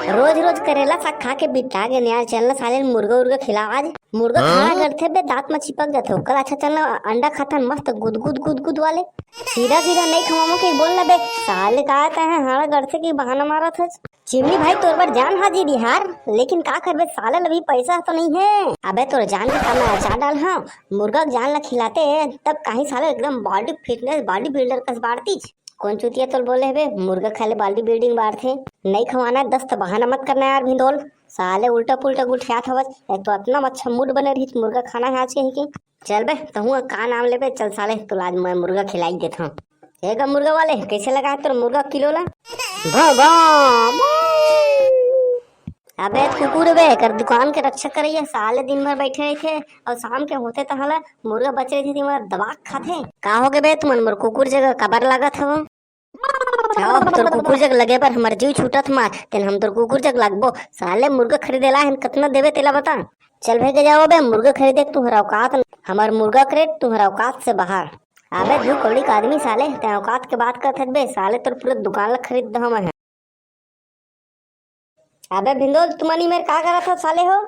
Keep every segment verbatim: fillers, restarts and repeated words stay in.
रोज रोज करेला साग खा के बिता गे यार। चल ना साले, मुर्गा उर्गा खिला आज। मुर्गा खाना करथे बे, दांत में चिपक जाथे। ओकर अच्छा चल ना, अंडा खाथन मस्त गुदगुद गुदगुद वाले। सीधा सीधा नहीं खवामो के बोल ना बे। साले का तैं हाड़ा करथे कि बहाना मारत हस। चिमनी भाई, तोर बर जान हाजिर यार, लेकिन का करबे, साले ल अभी पैसा तो नहीं है। अबे तोर जान के काम में अचार डाल, हाँ, मुर्गा के जान ला खिलाते हैं, तब कहीं साले एकदम बॉडी फिटनेस, बॉडी बिल्डर कस बाढ़तीच। कौन चुतिया तोल बोले हबे, मुर्गा खाले बॉडी बिल्डिंग बाढ़थे? नहीं खवाना, दस्त बहाना मत करना यार भिंदोल। साले उल्टा पुल्टा गुठियात हवस, एक तो इतना अच्छा मूड बने रही मुर्गा खाना है आज के ही के। चल बे, तहूँ का नाम लेबे, चल साले, तोला आज मैं मुर्गा खिलाई देत हूँ। हे गा मुर्गा वाले, कैसे लगा है तोर मुर्गा किलो ला? भा, भा, भा। अबे कुकुर बे, कर दुकान के रक्षा करैया, साले दिन भर बैठे रहिथे और शाम के होथे तहाँ ला मुर्गा बचे रहिथे, तेमा दबा के खाथे। का हो गे बे, तुमन मोर कुकुर जगह काबर लागत हव? आओ, तोर कुकुर जग लगे बर हमर जीव छूटत मार, तेन हम तोर कुकुर जग लागबो। साले मुर्गा खरीदे ला हन, कतना देबे तेला बता। चल भाई के जाओ बे, मुर्गा खरीदे के तुहर औकात न-, हमर मुर्गा के रेट तुहर औकात से बाहर। अबे दू कौड़ी का आदमी साले, ते औकात के बात करत हस बे, साले तोर पूरा दुकान ला खरीद दहूं मैं। अबे भिंदोल, तुमन ई मेर का करत हो साले हो?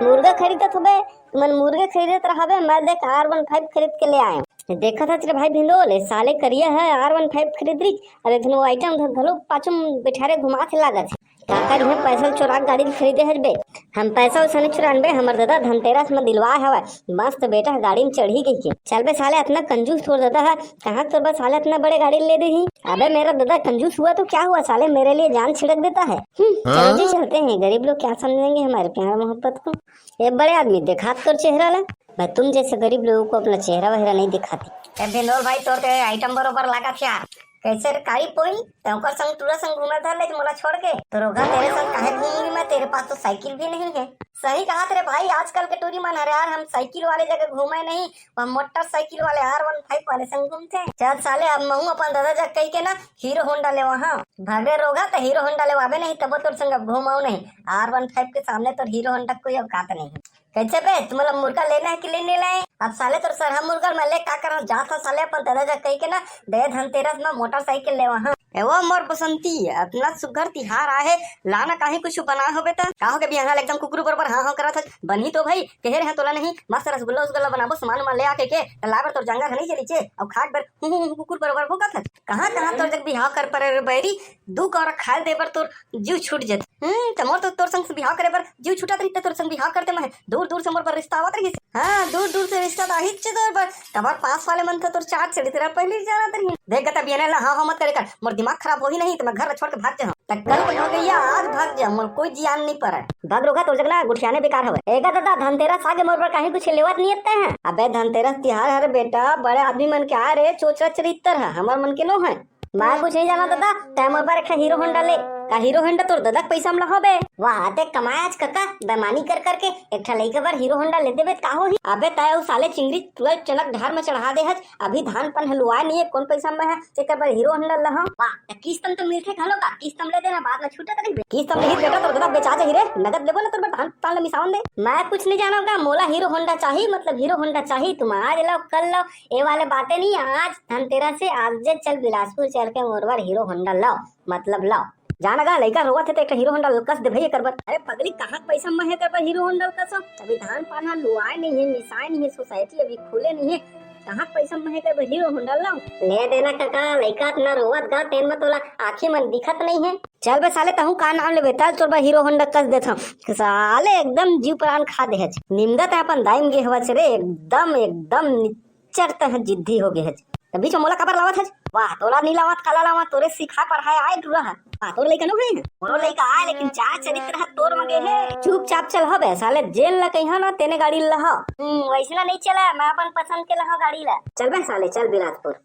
मुर्गा खरीदत हो बे, तुमन मुर्गा खरीदत रहा बे, मैं देख आर वन फाइव खरीद के ले आए। देखत हस रे भाई भिंदोल, ए साले करिया है आर वन फाइव खरीद रही, अरे धन वो आइटम धन घलो पाछू में बैठारे घुमात हे लागत हे। का करिहे, पैसा चोरा के गाड़ी खरीदे हस बे। हम पैसा वैसा नहीं चुरान बे, हमर दादा धनतेरस में दिलवाए हवय, मस्त बेटा गाड़ी में चढ़ी गई के। चल बे साले, इतना कंजूस तोर दादा है, कहाँ तोर बा साले इतना बड़े गाड़ी ले देही? अबे मेरा दादा कंजूस हुआ तो क्या हुआ साले, मेरे लिए जान छिड़क देता है। हम्म, चलो जी चलते हैं, गरीब लोग क्या समझेंगे हमारे प्यार मोहब्बत को। ये बड़े आदमी देखा तोर चेहरा ला, मैं तुम जैसे गरीब लोगों को अपना चेहरा वगैरह नहीं दिखाती। ए भिंदोल भाई, तोर ते आइटम बरोबर लागत यार। कैसे रे कारी पोई? ते ओकर संग टूरा संग घूमे धर ले मोला छोड़ के। तो रोगा तेरे संग काहे घूमूंगी मैं? तेरे पास तो साइकिल भी नहीं है। सही कहा तेरे भाई, आजकल के टूरी मन हरे यार, हम साइकिल वाले जगह घूमे नहीं, वह मोटरसाइकिल वाले आर वन फाइव वाले संग घूमथे। चल साले, अब महू अपन दादा जग कही के ना हीरो होंडा लेवा, हाँ। भाग रे रोगा, तो हीरो होंडा लेवाबे नहीं, तबो तोर संग अब घूमाऊ नहीं। आर वन फाइव के सामने तोर हीरो होंडा कोई औकात नहीं। कैसे बे, तुमला मुर्गा लेना है कि लेने लाए? अब साले तोर सरहा मुर्गा मैं ले का करना जात हूँ साले, अपन दादा जग कही के ना, दे धनतेरस में मोटरसाइकिल लेवा, हाँ। ए वो मोर बसंती, अपना सुघर तिहार आहे, लाना काहे कुछ बनाए होबे त? का हो गे बिहान ले एकदम कुकरू बरोबर हाँ हाँ करत हस? बनही तो भाई, कहे रहे तोला नहीं, मस्त रसगुल्ला उसगुल्ला बनाबो, सामान उमान ले आके के, त लाए बर तोर जांगर ह नहीं चली चे, अउ खाए बर हूँ, हूँ, हूँ, कुकुर बरोबर भौंकत हस। कहाँ, कहाँ तोर जग बिहाव कर परे रे बैरी, दू कौरा खाए दे बर तोर जीव छूट जथे। हम्म, त मोर तो तोर संग से बिहाव करे बर जीव छूटत रहिते, तोर संग बिहाव करते मैं दूर दूर से मोर बर रिश्ता आवत रहिस। हाँ, दूर दूर से रिश्ता तो आहिच तोर बर, तबर पास वाले मन तो तोर चार चरित्र पहले ही जानत रहिन। देख गता बियने ला हाँ हाँ मत करे कर, मोर दिमाग खराब होही नहीं त मैं घर ला छोड़ के भाग जाहूँ। त कल के हो गई या आज भाग जा, मोर कोई जियान नहीं पड़े। भाग रोगा, तोर जग ना गुठियाने बेकार हवे। एगा दादा, धनतेरस आगे मोर बर काहे कुछ लेवत नहीं अत्ते हैं? अबे धनतेरस तिहार हरे बेटा, बड़े आदमी मन के आए रे चोचरा चरित्र है, हमर मन के नो है। मैं कुछ नहीं जाना दादा, तै मोर बर एक ठा हीरो होंडा ले। का हीरो होंडा तोर दादा के पैसा में लहो बे? वाह, ते कमाए आज कका, बेमानी कर करके एक ठा लइका बर हीरो होंडा ले देबे त का होही? अबे तै उ साले चिंगरी तुरंत चनक ढार में चढ़ा दे हच, अभी धान पन ह लुआए नहीं है, कौन पैसा में है, तेकर बर हीरो होंडा लहो? वाह, त किस्त में तो मिलथे घलो का, किस्त में ले देना, बाद में छूटत रहिबे। किस्त में नहीं बेटा, तोर दादा बेचा जाही रे, नगद लेबो ना तोर बर धान पान ल मिसावन दे। मैं कुछ नहीं जानव का, मोला हीरो होंडा चाही, मतलब हीरो होंडा चाही, तुम आज लाओ कल लाओ, ए वाले बातें नहीं, आज धनतेरस से आज जे चल बिलासपुर चल के मोर बर हीरो होंडा लाओ, मतलब लाओ। जाना गा, लइका रोवत हे त एक ठो हीरो होंडा कस दे भई एकर बर। अरे पगली, कहाँ के पैसा में हे एकर बर हीरो होंडा कस? अभी धान पान ह लुआए नहीं है, मिसाए नहीं है, सोसाइटी अभी खुले नहीं है, कहाँ के पैसा में हे एकर बर हीरो होंडा लाओ? ले देना कका, लइका इतना रोवत गा, तेन में तोला आँखी मन दिखत नहीं है। चल बे साले, तहूँ का नाम लेबे, तल तोर बर हीरो होंडा कस देथव। साले एकदम जीव प्राण खा दे हच। निमगा तै अपन दाई म गे हवच रे, एकदम, एकदम निच्चर तह जिद्दी हो गे हच। त बीच में मोला काबर लावत हच? वाह, तोला नी लावत, काला लावत, तोरे सिखा पढ़ाए आए टूरा ह। वाह, तोर लइका नो है? मोरो लइका आए, लेकिन चार चरित्र ह तोर म गे हे। चुपचाप चल हबे साले, जेन ला कहिहा ना, तेने गाड़ी ल लहा। हम्म, वैसना नहीं चला, मैं अपन पसंद के लहा गाड़ी ला। चल बे साले, चल बिलासपुर।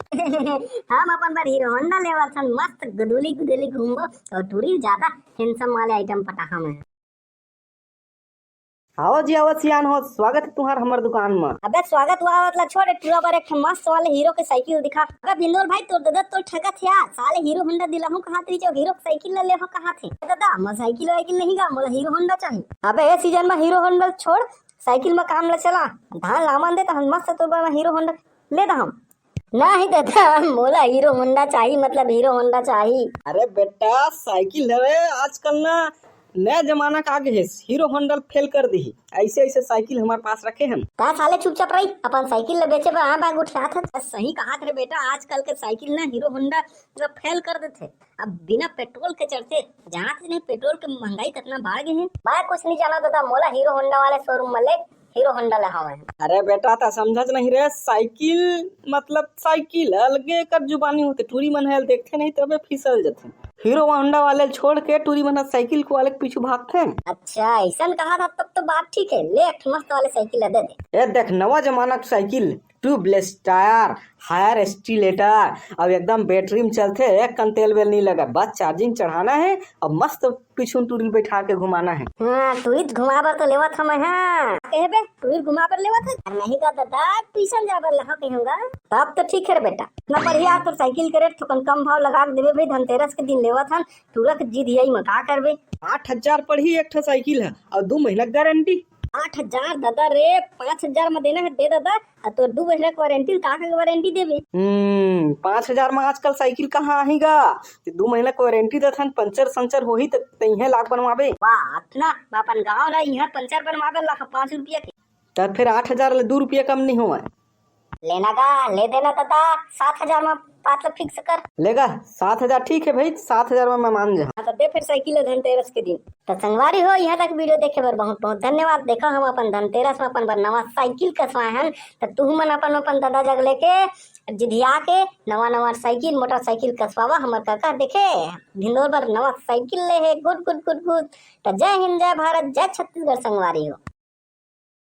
हम अपन बर हीरो होंडा लेवत हन, मस्त गुदुली गुदुली घूमबो, और टूरी ज्यादा हैंडसम वाले आइटम पटाहा में। आओ जी, आओ सियान हो, स्वागत है तुम्हार हमर दुकान में। अबे स्वागत वागत ला छोड़, टूरा बर एक ठो मस्त वाले हीरो के साइकिल दिखा। अबे भिंदोल भाई, तोर दादा तोर ठगत हे यार, साले हीरो होंडा दिलाहूं कहा थे, जो हीरो के साइकिल ला लेहो कहा थे। दादा, मैं साइकिल वाइकिल नहीं गा, मोला हीरो होंडा चाहिए। अबे ए सीजन में हीरो होंडा छोड़, साइकिल में काम ला चला, धान लामन दे त हम मस्त तोर बर हीरो होंडा ले दहम। नहीं दादा, मोला हीरो होंडा चाही, मतलब हीरो होंडा चाही। अरे बेटा, साइकिल हवे आजकल ना, नया जमाना का आगे हे, हीरो होंडा फेल कर दिही। ऐसे ऐसे साइकिल हमारे पास रखे हन। का साले चुपचाप रही, अपन साइकिल ल बेचे बर आंख आंख उठियात हस। सही कहात रे बेटा, आजकल के साइकिल ना हीरो होंडा फेल कर देथे। अब बिना पेट्रोल के चढ़थे, जानत नहीं पेट्रोल के महंगाई कितना बढ़ गए हे। मैं कुछ नहीं जाना दादा, मोला हीरो होंडा वाले शोरूम में ले, हीरो होंडा ले हवे। अरे बेटा, ता समझत नहीं रे, साइकिल मतलब साइकिल अलगे कर जुबानी होथे, टूरी मन हे देखथे नहीं तबे फिसल जथे। हीरो होंडा वाले ल छोड़ के टूरी मन ह साइकिल को वाले के पीछू भागथे। अच्छा, ऐसा कहा था तब तो बात ठीक है, ले एक मस्त वाले साइकिल ला दे दे। ए देख, नवा जमाना के cycle, tubeless tyre, higher accelerator, अब एकदम बैटरी में चलथे, एक कन तेल वेल नहीं लगा, बस चार्जिंग चढ़ाना है, अब मस्त पीछू टूरी बैठा के घुमाना है। हाँ, टूरी घुमा बर तो लेवत हमें, हाँ। कहे बे, टूरी घुमा बर लेवत है? नहीं का दादा, ट्यूशन जा बर लहा कहूँगा। तब तो ठीक है रे बेटा, इतना बढ़िया तो साइकिल के रेट थोकन कम भाव लगा के देबे भाई, धनतेरस के दिन लेवत हन, टूरा के जिद यही में का करबे। आठ हजार पड़ही एक ठो साइकिल है और दो महीना गारंटी। आठ हजार दादा रे, पाँच हजार में देना है दे दादा, आ तोर दू महीना के वारंटी, का का वारंटी देबे? हम्म, पाँच हजार में आजकल साइकिल कहाँ आही गा? ते दू महीना के वारंटी देथन, पंचर संचर होही त तइहे लाग बनवाबे। वाह, अतना अपन गाँव ला इहाँ पंचर बनवाबे ला पाँच रुपया के। त फिर आठ हजार ले दू रुपया कम नहीं होवय। लेना गा, ले देना दादा, सात हजार में बात ला फिक्स कर। लेगा, सात हजार ठीक है भाई, सात हजार में मैं मान जा। हाँ, तो दे फिर साइकिल ला धनतेरस के दिन। तो संगवारी हो, यहाँ तक वीडियो देखे बर बहुत बहुत धन्यवाद। देखा, हम अपन धनतेरस में अपन बर नवा साइकिल कसवाए हन, तो तुहू मन अपन अपन दादा जग लेके जिधिया के नवा नवा साइकिल, मोटरसाइकिल कसवावा। हमर काका देखे ढिंडोर बर नवा साइकिल ले हे, गुड गुड गुड गुड। तो जय हिंद, जय भारत, जय छत्तीसगढ़ संगवारी हो।